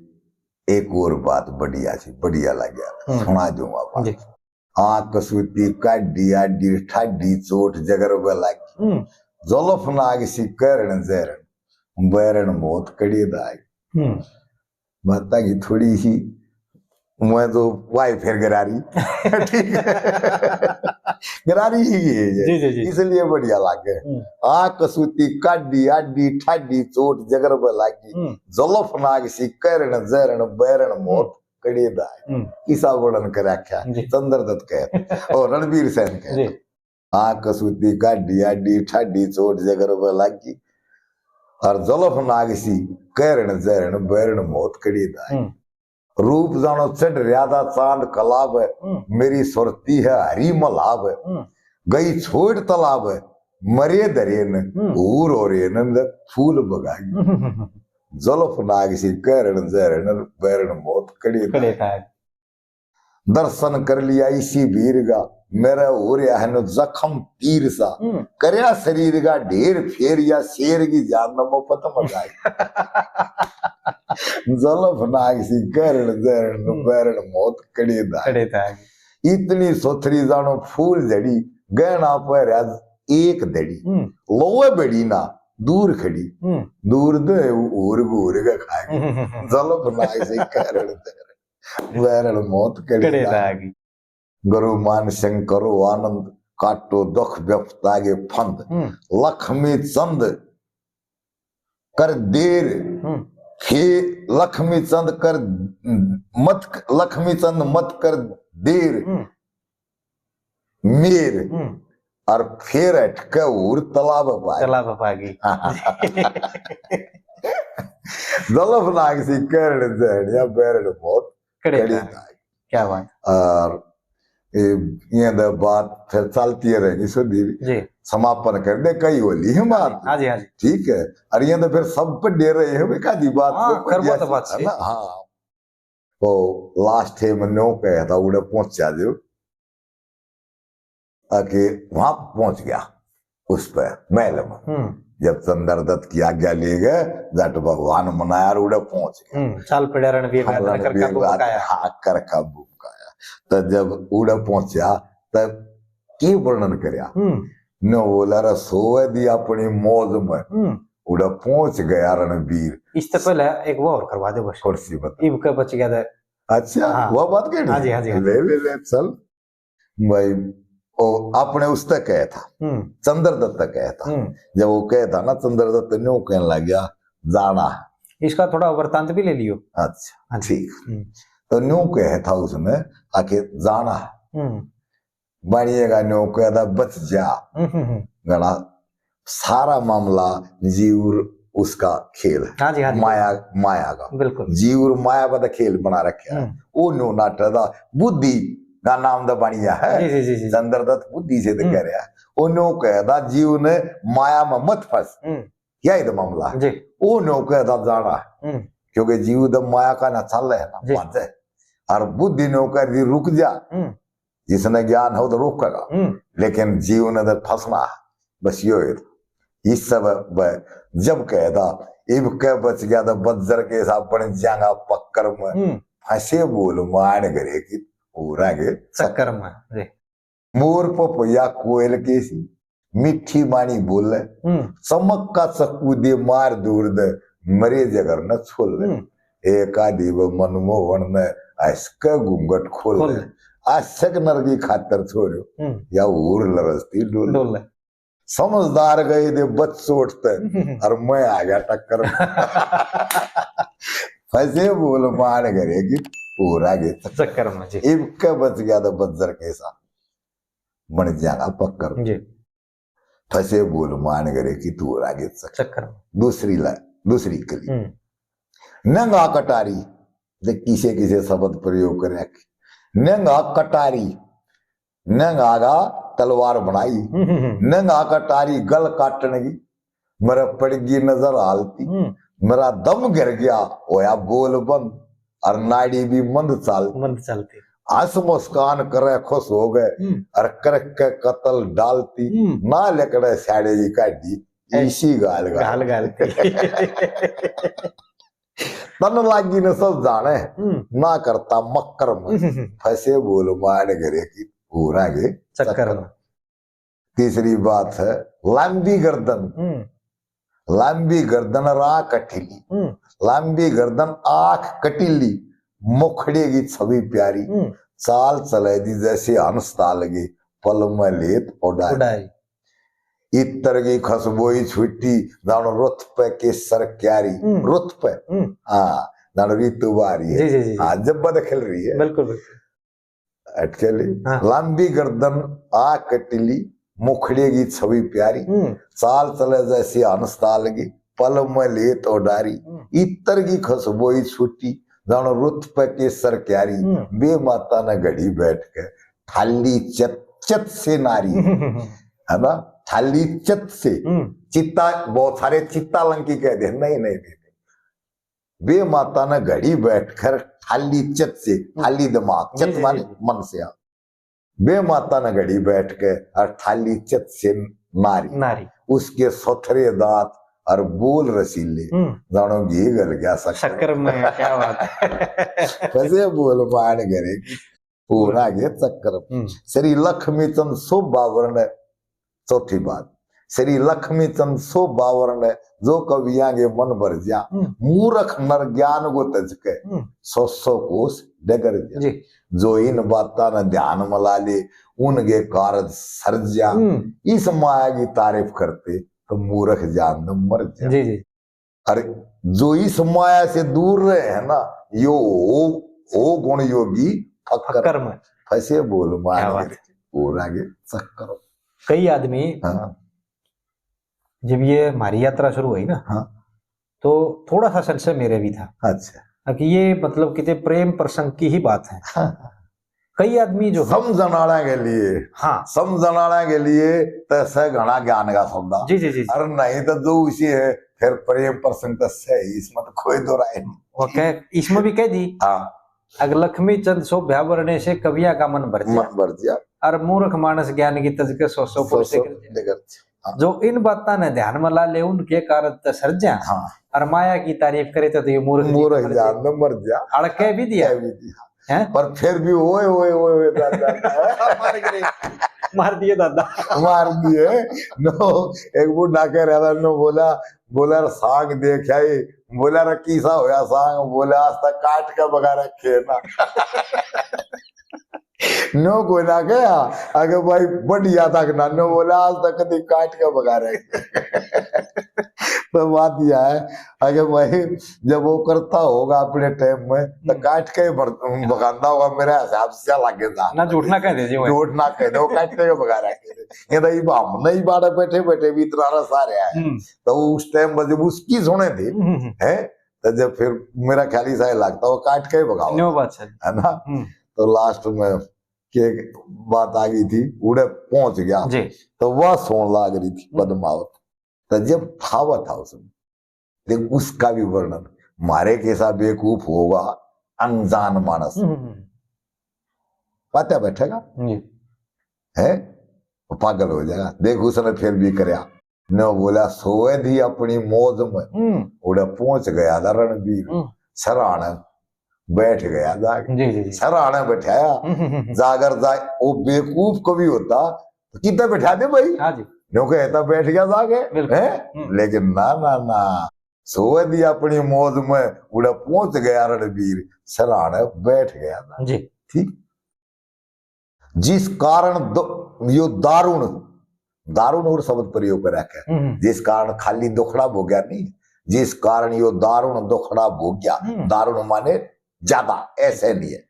एक और बात बढ़िया सी, बढ़िया लग गया, हम्म। सुना दूंगा बात। जी। आँख कसूती काढ़ी, आडी ठाडी चोट जगर पे लागी। हम्म। जुल्फ नाग सी कहरण जहरण, बैरण मौत कड़ी दाग। हम्म। माता की थोड़ी सी, मैं तो वाई फिर गरारी। ठीक है। गरारी ही है ये। जी, जी, जी। इसलिए बढ़िया लागे। हम्म। आँख कसूती काढ़ी, आडी ठाडी चोट जगर पे लागी। हम्म। जुल्फ नाग सी कहरण जहरण, बैरण मौत हम्म। कड़ी दाग। हम्म। किसा वर्णन कर रखा जी। चंद्रदत्त कहे और रणवीर सेन कहे। जी। आँख कसूती काढ़ी, आडी ठाडी चोट जगर पे लागी। और जुल्फ नाग सी कहरण जहरण, बैरण मौत कड़ी दाग। हम्म। रूप जानो चढ़ रहा था चांद कलाब है, हम्म। मेरी सुरती है हरी मलाब है। हम्म। गई छोड़ तालाब है, मरे धरे न, हम्म। हूर हो रे न, फूल बगाई। हम्म। जुल्फ नाग सी कहरण जहरण, बैरण मौत कड़ी कड़े दाग। था। दर्शन कर लिया इसी वीर का, मेरा हो रहा है न जख्म तीर सा। हम्म। करया शरीर का ढेर फेर या शेर की जान न मुफ्त मचाई। जुल्फ नाग सी कहरण जहरण, हम्म। बैरण मौत कड़ी दाग। कड़े दाग। इतनी सोथरी जानो फूल झड़ी, गहना पहरा एक धड़ी। हम्म। लोए बड़ी ना दूर खड़ी, हम्म। दूर दे उर घूर के खाए। हम्म। जुल्फ नाग सी कहरण जहरण, बैरण मौत कड़ी कड़े दाग। दाग। गुरु मान सिंह करो आनंद, काटो दुख विपदा के फंद। हम्म। लक्ष्मी चंद कर देर, हम्म। फे-, लक्ष्मी चंद कर मत, लक्ष्मी चंद मत कर देर, हम्म। मेर, हम्म। और फेर हटके हूर तालाब पागी। तालाब पागी। जुल्फ नाग सी कहरण जहरण, या बैरण मौत कड़े कड़ी दाग। दाग। क्या बात। और ये, ये द बात फिर चलती रहेगी सुधीर। जी। समापन कर दे, कई होली है बात। हाँ जी, हाँ जी। ठीक है। और ये तो फिर सब पे दे रहे हैं, वे का दी बात हाँ, को कर बात, बात है सही। ना? हाँ। तो लास्ट है, मैं न्यू कहा था, उड़े पहुंचा दो। आके वहां पहुंच गया, उस पे महल में। हम्म। जब चंद्रदत्त की आज्ञा ले गए, जट भगवान मनाया और उड़े पहुंच गया। हम्म, चाल पड़ा रणवीर नाथ ने, रणवीर कर काबू नाथ, मुकाया। हाँ, कर काबू मुकाया। तो जब उड़े पहुंचा, तब के वर्णन करया? हम्म। न बोला, "रे सोवे दी अपनी मौज में।" हम्म। उड़े पहुंच गया रणवीर। इससे पहले एक वो और करवा दे बस। कौन सी बता? इब के बच गया था। अच्छा, हाँ। वो बात कहनी? हाँ जी, हाँ जी, हाँ जी। ले, ले, ले, चल। भाई, ओ, आपने उससे कहा था, हम्म। चंद्रदत्त से कहा था। हम्म। जब वो कहा था ना, चंद्रदत्त न्यू कहने लग गया, "जाना है।" इसका थोड़ा वृत्तांत भी ले लियो। अच्छा, हाँ जी। ठीक। हम्म। तो न्यू कहा था उसने, आके जाना है। हम्म। बनिएगा न्यू कहा था, "बच जा।" हम्म, हम्म, हम्म। घना सारा मामला जीव और उसका खेल है। हाँ जी, हाँ जी। माया, माया का। बिल्कुल। जीव और माया का तो खेल बना रखे है। हम्म। वो न्यू नाटक था, बुद्धि का नाम तो बनिया है। जी, जी, जी, जी। चंद्रदत्त बुद्धि से तो हम्म। कह रहा है। वो न्यू कहता, "जीव ने माया में मत फंस।" हम्म। यही तो मामला है। जी। वो न्यू कहता, "जाना है।" हम्म। क्योंकि जीव तो माया का ना चल है ना, जी। बात है। और बुद्धि न्यू कह दी, "रुक जा।" हम्म। जिसने ज्ञान हो तो रोकेगा, हम्म। लेकिन जीव ने तो फंसना है, बस यो है। इस सब ब-, जब कहता, "इब के बच गया तो बज्जर के साथ बन जाएगा पक्कर में।" हम्म। फंसे बोल मान घरे की हो रहा है चक्कर में, जी। मोर पपैया कोयल के सी, मीठी बाणी बोले, हम्म। चमक का चक्कू दे मार दूर दे, मरे जगर न छोले। हम्म। एक आधी वो मनमोहन ने हंस के घूंघट खोले। खोले। आशिक नर की खातर छोड़ो, हम्म। या हूर लरजती डोले। डोले। समझदार गए दे बच चोट ते, हम्म। और मैं आ गया टक्कर में। फंसे बोल मान घरे की पूरा के चक्कर में जी। इब के बच गया तो बज्जर के साथ। बन जाएगा पक्कर। जी। फंसे बोल मान करे कि तू और आगे चक्कर। चक्कर। दूसरी ला, दूसरी कली। हम्म। नंगा कटारी, देख किसे किसे शब्द प्रयोग करे। नंगा कटारी, नंगा का तलवार बनाई, हम्म, हम्म, हम्म। नंगा कटारी गल काटन की, मेरा पड़गी नजर हालती, हम्म। मेरा दम गिर गया, होया बोल बंद, और नाड़ी भी मंद चालती। मंद चालती। हंस मुस्कान करे खुश हो गए, हम्म। और करके कतल डालती, हम्म। ना लकड़े साड़े की काढ़ी, ऐ, इसी गाल गाल। गाल गालती। तन लागी न सब जाने, हम्म। ना करता मक्कर में, हम्म। फंसे बोल मार घरे की, पूरा के चक्कर में। तीसरी बात है लंबी गर्दन, हम्म। लंबी गर्दन राह कटीली, हम्म। लंबी गर्दन आंख कटीली, मुखड़े की छवि प्यारी, हम्म। चाल चले दी जैसे हंस ताल की, पल में लेत उड़ारी। उड़ारी। इत्र की खुशबू ही छुट्टी, जानो रुत पे केसर क्यारी, हम्म। रुत पे, हम्म। हाँ, जानो ऋतु बारी है। जी, जी, जी, जी। हाँ, जब बद खिल रही है। बिल्कुल, बिल्कुल। अटकेली, हाँ। लंबी गर्दन, आंख कटीली, मुखड़े की छवि प्यारी, हम्म। चाल चले जैसे हंस ताल की, पल में लेत उड़ारी। हम्म। इत्र की खुशबू ही छुट्टी, जानो रुत पे केसर क्यारी, हम्म। बे माता ने घड़ी बैठ के, ठाली चत, चत से नारी, है ना, ठाली चत से। हम्म। चित्ता, बहुत सारे चित्ता लंकी कह दे, नहीं, नहीं, नहीं, नहीं। बे माता ने घड़ी बैठकर ठाली चत से, ठाली दिमाग, जी, चत जी, माने जी। मन से, हाँ। बे माता ने घड़ी बैठ के और ठाली चत से नारी, नारी। उसके सोथरे दांत और बोल रसीले, हम्म। जानो घी गल गया शक्कर। शक्कर में, क्या बात है। फंसे बोल मान घरे की, पूरा के चक्कर। हम्म। श्री लक्ष्मी चंद शोभावरण, चौथी बात, श्री लक्ष्मी चंद शोभावरण, जो कवियां के मन भर जा, हम्म। मूर्ख नर ज्ञान को तज के, हम्म। सौ सौ कोस डगर जा। जी। जो इन बातां ने ध्यान में ला ले, उनके कारज सर जा। हम्म। इस माया की तारीफ करते, तो मूर्ख जान न मर जा। जी, जी। अरे, जो इस माया से दूर रहे है ना, यो हो, हो गुण योगी फक्कर। फक्कर में। फंसे बोल मान क्या बात के, पूरा के चक्कर। कई आदमी, हाँ। जब ये हमारी यात्रा शुरू हुई ना, हाँ। तो थोड़ा सा संशय मेरे भी था। अच्छा। कि ये, मतलब, कितने प्रेम प्रसंग की ही बात है। हाँ। कई आदमी जो है, समझण वाला के लिए, हाँ। समझण वाला के लिए तो सै घणा ज्ञान का सौदा। जी, जी, जी, जी। अरे नहीं तो जो उसी है, फिर प्रेम प्रसंग तो सही, इसमें तो कोई दो राय नहीं। वो कह, इसमें भी कह दी, हाँ। अगर लक्ष्मी चंद शोभा वरणे से कविया का मन भर जा, मन भर जा। और मूर्ख मानस ज्ञान की तज के सौ सौ सौ कोस सौ डगर जा। डगर जा। हाँ। जो इन बातां ने ध्यान में ला ले, उनके कारज तो सर जा, हाँ। और माया की तारीफ करे तो ये मूर्ख जी मूर्ख मर जान जा। न मर जा। अड़ के भी दिया। कह भी दिया। हैं? पर फिर भी ओए, ओए, ओए, ओए, दादा, दादा। मार करे, मार दिए दादा। मार दिए। नो, एक बूढ़ा कह रहा था, नो बोला, बोला, "रे सांग देख आई।" बोला, "रे किसा होया सांग?" बोला, "आज तक काट के भगा रखे है ना।" नो कोई ना कहा, "अगे भाई, बढ़िया था कि ना।" नो बोला, "आज तक कभी काट के भगा रखे।" तो बात यह है, अगे भाई, जब वो करता होगा अपने टाइम में, तो हम्म। काट के ही भर-, भगाता होगा, मेरे हिसाब से लगे था। ना झूठ ना कह दे जी, वो। झूठ ना कह दे, वो काट के भगा रखे थे। ये तो इब हम नहीं बाड़े बैठे, बैठे भी इतना रस आ रहा है। हम्म। तो उस टाइम पर जब उसकी सुने थे, हम्म, हम्म, हम्म। हैं, तो जब फिर मेरा ख्याल ही सही लगता, वो काट के ही भगाओ, न्यू बात है। है ना? हम्म। तो लास्ट में के बात आ गई थी, उड़े पहुंच गया, जी। तो वह सोन लाग रही थी हम्म। पद्मावत। तो जब ठावा था उसमें, देख उसका भी वर्णन, मारे कैसा बेवकूफ होगा अनजान मानस, हम्म, हम्म, हम्म। पात्या बैठेगा, जी। है, वो पागल हो जाएगा। देख उसने फिर भी करया, न बोला, "सोए दी अपनी मौज में।" हम्म। उड़े पहुंच गया था रणबीर, हम्म। सराहने बैठ गया जाके। जी, जी, जी। सराहने बैठाया, हम्म, हम्म, हम्म। जागर जाए, वो बेवकूफ कवि होता तो कितना बैठा दे भाई, हाँ जी। न्यू कहता बैठ गया जाके, बिल्कुल। हैं? हम्म। लेकिन ना, ना, ना, सोए दी अपनी मौज में, उड़े पहुंच गया रणबीर, सराहने बैठ गया था। जी। ठीक, जिस कारण दो-, यो दारुण, दारुण और शब्द प्रयोग कर रखे, हम्म, हम्म। जिस कारण खाली दुखड़ा भोग्या नहीं, जिस कारण यो दारुण दुखड़ा भोग्या, हम्म। दारुण माने ज्यादा, ऐसे नहीं है।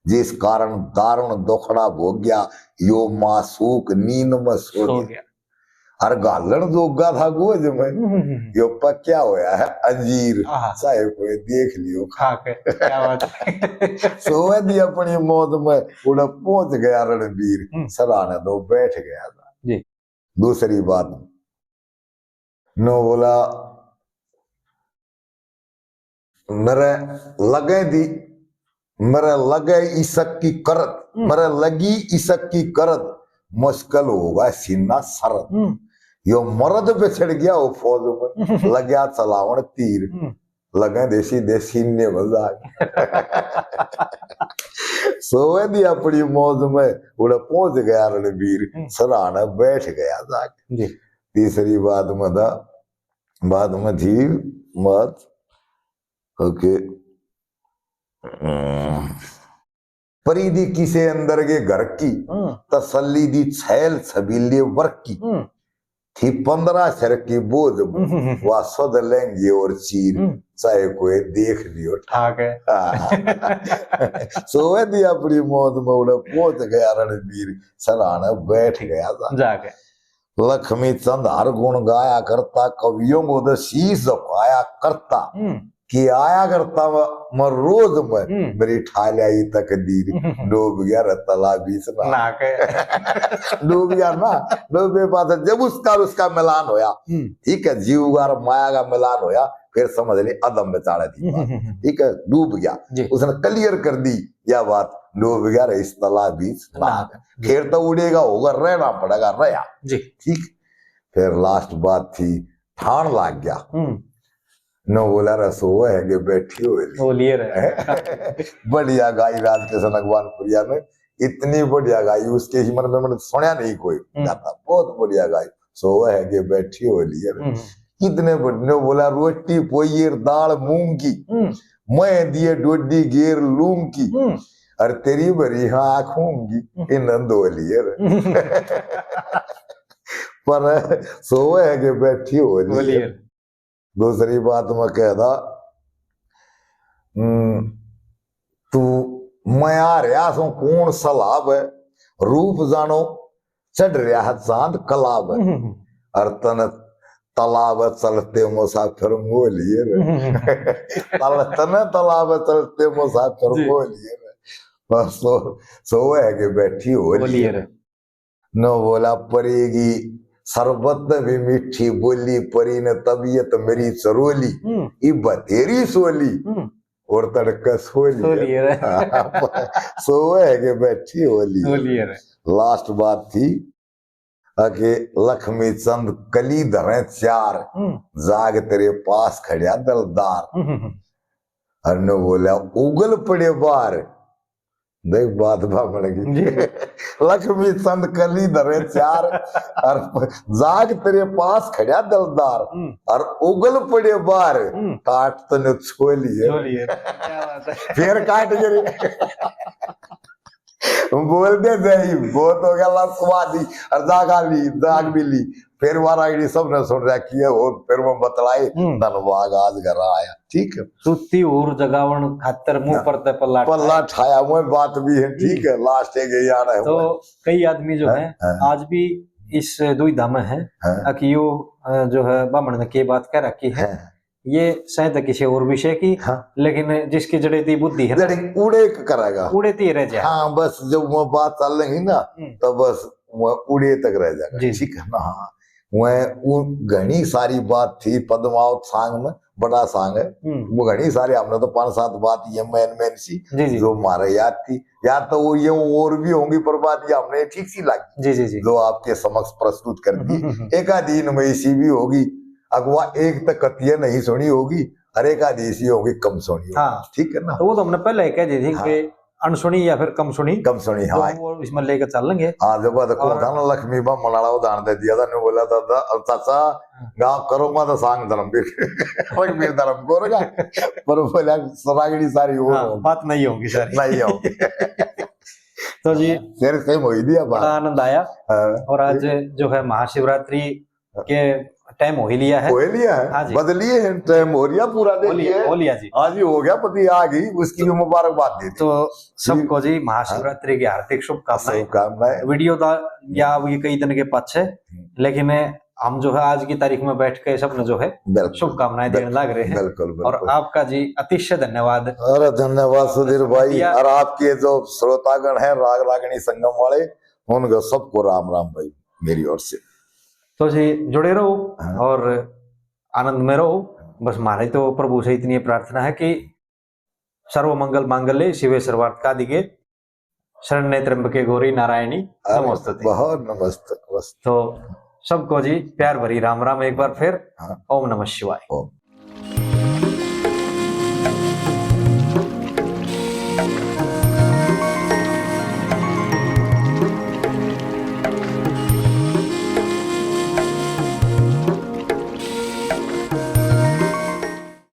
जिस कारण दारुण दुखड़ा भोग्या, यो मासूक नींद में सो सो गया। गया। अर घालण जोगा था गोद में, हम्म, हम्म, हम्म। यो पक्या होया है अंजीर, आहा। चाहे कोई देख लियो खा के। क्या बात है। सोवे दी अपनी मौज में, उड़े पहुंच गया रणबीर, हम्म। सराहने दो बैठ गया था। जी। दूसरी बात, नो बोला, मेरे लगे दी, मेरे लगे इशक की करत, हम्म। मेरे लगी इशक की करत, मुश्किल होगा सीना सरद। हम्म। यो मर्द बिछड़ गया हो फौज में, लग्या चलावण तीर। हम्म। लगे देसी देसी ने बजा। सोवे दी अपनी मौज में, उड़े पहुंच गया रणबीर, हम्म। सराहने बैठ गया जाके। जी। तीसरी बात में था, बात में थी बात, ओके। हम्म। परी दी किसे अंदर के घर की, हम्म। तसल्ली दी छैल छबीले वर्क की। हम्म। थी पन्द्रह सिर की बोझ, हम्म। वा सुध लेंगी और चीर, हम्म। चाहे कोई देख लियो ठाक है। हाँ। सोवे दी अपनी मौज में, उड़े पहुंच गया रणबीर, सराहने बैठ गया था। जाके। लक्ष्मी चंद हर गुण गाया करता, कवियों को तो शीश झुकाया करता। हम्म। कि आया करता मैं, मैं रोज में, हम्म। मेरी ठा ल्याई तकदीर। हम्म। डूब गया रे तला बीच ना। ना के। डूब गया ना, डूबे पास जब उसका, उसका मिलान होया, हम्म। ठीक है, जीव और माया का मिलान होया, फिर समझ ले अदम बेचारे थी बात। हम्म। ठीक है, डूब गया। जी। उसने clear कर दी या बात, डूब गया रे इस तला बीच ना। ना। फिर तो उड़ेगा होगा, रहना पड़ेगा, रहा। जी। ठीक। फिर last बात थी, ठाण लाग गया। हम्म। नो बोला, रसो है के बैठी हो ली। हो लिए रे। बढ़िया गाई राज किशन अगवानपुरिया ने, इतनी बढ़िया गाई, उसके ही मन में मैंने सुनया नहीं कोई हम्म। गाता, बहुत बढ़िया गाई। सो है के बैठी हो ली रे। हम्म। कितने बढ़-, नो बोला, रोटी पोई दाल मूंग की, हम्म। मैं दिए डोडी गेर लूंग की, हम्म। और तेरी भरी आँख होंगी, हम्म। इन दो लिए रे। हम्म। पर सोवे है के बैठी हो ली बोलिए। है। दूसरी बात मैं कहता, हम्म, तू मैं आ रहा सो कौन सलाब है, रूप जानो चढ़ रहा है चांद कलाब है। हम्म। और तन तालाब चलते मुसाफिर मोलिए रे। हम्म। तल-, तन तालाब चलते मुसाफिर जी। मोलिए रे। बस सो, सोवे है के बैठी हो बोलिए लिए रे। रे। नो बोला, परी की शरबत भी मीठी बोली, परी ने तबीयत मेरी चरोली, हम्म। इब तेरी सोली, हम्म। और तड़के सोली सोली है। है। सोवे है के बैठी होली है। होली है रे। Last बात थी, अके लक्ष्मी चंद कली धरे चार, हम्म। जाग तेरे पास खड़िया दलदार। हम्म, हम्म, हम्म। अर नो बोला, उगल पड़े बार। देख बात बामण की। जी। लक्ष्मी चंद कली धरे चार, और जाग तेरे पास खड़ा दलदार, हम्म। और उगल पड़े बार, हम्म। काट तने छोली है। छोली है। क्या बात है। फिर काट गिरी। बोल दे सही, बहुत हो गया ला स्वादी, और जागा ली, जाग भी ली। फिर वारागड़ी सबने सुन रखी है, और फिर वो बतलाए, हम्म। धनबाद आज घर आया, ठीक है। सूती हूर जगावण खातर मुंह हाँ। पर ते पल्ला पल्ला ठाया। ठाया, वो बात भी है, ठीक हम्म। है, last एक ये आ रहा है तो वो। कई आदमी जो हाँ, है, हाँ। आज भी इस दुविधा में है हाँ। कि यो, अ, जो है, बामण ने के बात कह रखी है, हाँ। ये शायद किसी और विषय की, हाँ। लेकिन जिसकी जड़े दी बुद्धि है ना, जड़े उड़े क-, करेगा। उड़े ते रह जाए। हाँ, बस जब वो बात चल रही ना, हम्म। तो बस वो उड़े तक रह जाएगा। जी, जी। ठीक है ना? हाँ। वह, वो घणी सारी बात थी पद्मावत सांग में, बड़ा सांग है। हम्म। वो घणी सारी, हमने तो पांच सात बात ये main main सी, जी, जी। जो हमारे याद थी। याद तो वो ये और भी होंगी, पर बात ये हमने ठीक सी लगी, जी, जी, जी। जो आपके समक्ष प्रस्तुत कर दी। हम्म, हम्म, हम्म। एक आधी इनमें इसी भी होगी, अगवा एक तक कतिया नहीं सुनी होगी, और एक आधी इसी होगी कम सुनी होगी। हाँ। ठीक है ना? तो वो तो हमने पहले ही कह दी थी हाँ। कि अनसुनी या फिर कम सुनी, कम सुनी, तो हाँ। वो इसमें लेके चल लेंगे। हाँ, जब बात को और था ना, लक्ष्मी बा मनाला उदाहरण दे दिया था, ने बोला था, था, "अब चाचा, हाँ। गाँव करूँगा तो सांग धर्म भी, लक्ष्मी धर्म को रखा।" पर बोला, "सरागड़ी सारी वो हाँ, होगी। बात नहीं होगी सारी।" नहीं होगी। तो जी, तेरे से वही दिया बात। बड़ा आनंद आया। हाँ। और आज जो है महाशिवरात्रि हाँ। के टाइम हो ही लिया है। हो ही लिया है। हाँ जी। बदलिए हैं, टाइम हो लिया, पूरा दे हो लिया, दिए। हो लिया जी। आज ही हो गया, पति आ गई, उसकी भी मुबारकबाद दे दी। तो सबको जी महाशिवरात्रि की हार्दिक शुभकामनाएं। शुभकामनाएं। वीडियो तो या अब ये कई दिन के पाछे, लेकिन हम जो है आज की तारीख में बैठ के सबने जो है बिल्कुल, शुभकामनाएं देने बिल्कुल, लग रहे हैं। बिल्कुल, और बिल्कुल। आपका जी अतिशय धन्यवाद। अरे धन्यवाद सुधीर भाई, या- और आपके जो श्रोतागण हैं राग रागनी संगम वाले, उनको सबको राम राम भाई मेरी ओर से। तो जी जुड़े रहो हाँ। और आनंद में रहो। बस हमारी तो प्रभु से इतनी प्रार्थना है कि सर्व मंगल मांगल्ये शिवे सर्वार्थ साधिके, शरण्ये त्र्यंबके गौरी नारायणी अरे, नमोस्तुते। बहुत नमस्ते, नमस्ते। तो सबको जी प्यार भरी राम राम एक बार फिर। हाँ। ओम नमः शिवाय। ओम।